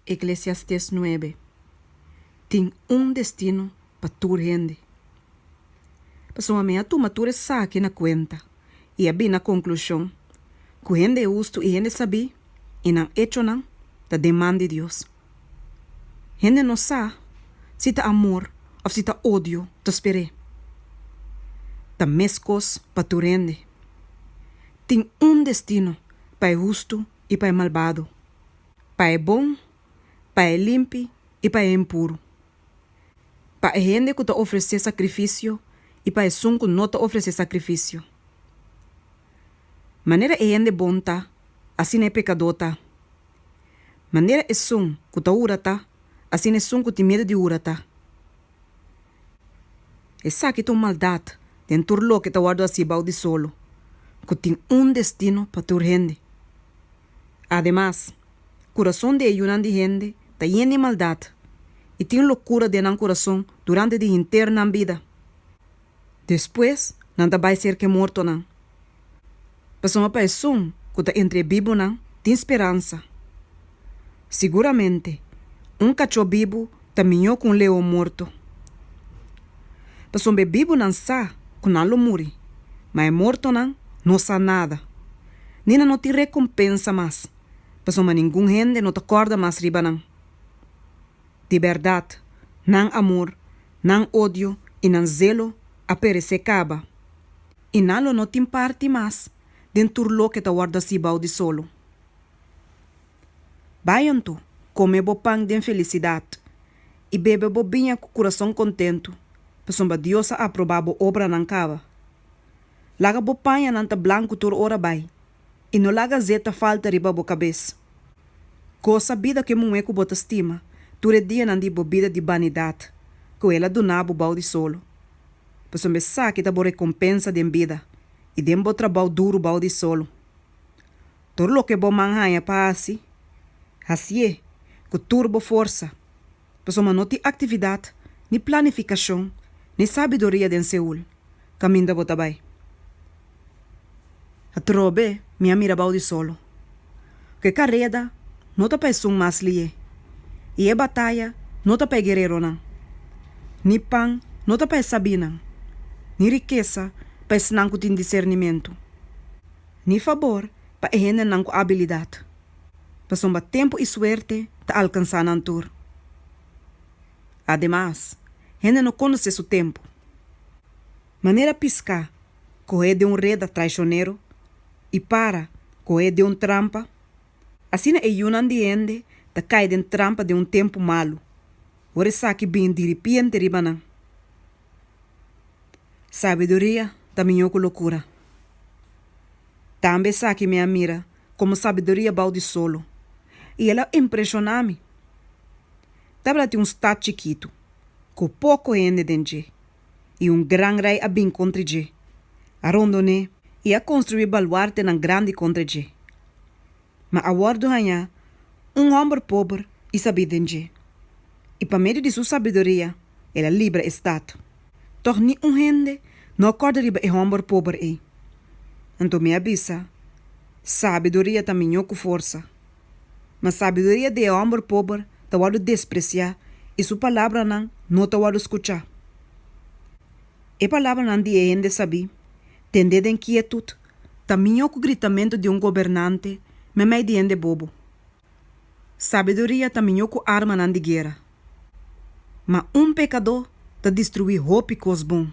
Eklesiastés nuebe, Tin un destino pa tur hende. Pasobra mi a tuma tur esaki na kuenta i a bini na konklushon ku hende hustu i hende sabí i nan echonan ta den man di Dios. Hende no sa si ta amor òf si ta odio ta sper'é. Ta meskos pa tur hende. Tin un destino pa e hustu i pa e malbado, pa e bon, pa e limpi i pa e impuru, pa e hende ku ta ofresé sakrifisio i pa esun ku no ta ofresé sakrifisio. Manera e hende bon ta, asina e pekadó ta. Manera esun ku ta hura ta, asina esun ku tin miedu di hura ta. Esaki ta un maldat den tur loke ta wòrdu hasí bou di solo, ku tin un destino pa tur hende. Ademas, kurason di e yunan di hende ta yen di maldat, i tin lokura den nan kurason durante di henter nan bida. Despues nan ta bai serka e mortonan. Pasobra pa esun ku ta entre e bibunan tin speransa. Siguramente, un kachó bibu ta mihó ku un leon morto. Pasobra e bibunan sa ku nan lo muri, ma e mortonan no sa nada. Ni nan no tin rekompensa mas, pasobra ningun hende no ta kòrda mas riba nan. Di bèrdat, nan amor, nan odio i nan zelo a peresé kaba, i nan lo no tin parti mas den tur loke ta wòrdu hasí bou di solo. Bai anto, kome bo pan den felisidat, i bebe bo biña ku kurason kontentu, pasobra Dios a aprobá bo obranan kaba. Laga bo pañanan ta blanku tur ora bai, i no laga zeta falta riba bo kabes. Gosa bida ku e muhé ku bo ta stima tur e dianan di bo bida di banidat ku el a duna bo bou di solo. Pasobra esaki ta bo rekompensa den bida i den bo trabou duru bou di solo. Tur loke bo man haña pa hasi, hasié ku tur bo forsa, pasobra no tin aktividat, ni planifikashon, ni sabiduria den Seul, kaminda bo ta bai. Atrobe mi a mira bou di solo, ku e kareda no ta pa esun mas lié, i e bataya no ta pa e guereronan, ni pan no ta pa e sabínan, ni rikesa pa esnan ku tin disernimentu, ni fabor pa e hendenan ku abilidat, pasobra tempu i suerte ta alkansá nan tur. Ademas, hende no konosé su tempu. Manera piská kohé den un reda traishonero i para kohé den un trampa, asina e yunan di hende ta kai den trampa den un tempu malu, ora esaki bini diripiente riba nan. Sabiduria ta mihó ku lokura. Tambe esaki mi a mira komo sabiduria bou di solo, i el a impreshoná mi. Tabata tin un stat chikitu ku poko hende den dje, i un gran rei a bin kontra dje, a rondon'é i a konstruí baluartenan grandi kontra dje. Ma a wòrdu hañá un hòmber pober i sabí den dje, i pa medio di su sabiduria el a libra e stat. Tòg ni un hende no a kòrda riba e hòmber pober ei. Anto mi a bisa, Sabiduria ta mihó ku forsa. Ma sabiduria di e hòmber pober ta wòrdu despresiá i su palabranan no ta wòrdu skuchá. E palabranan di e hende sabí, tendé den kietut, ta mihó ku gritamentu di un gobernante meimei di hende bobo. Sabiduria ta mihó ku armanan di guera, ma un pekadó ta destruí hopi kos bon.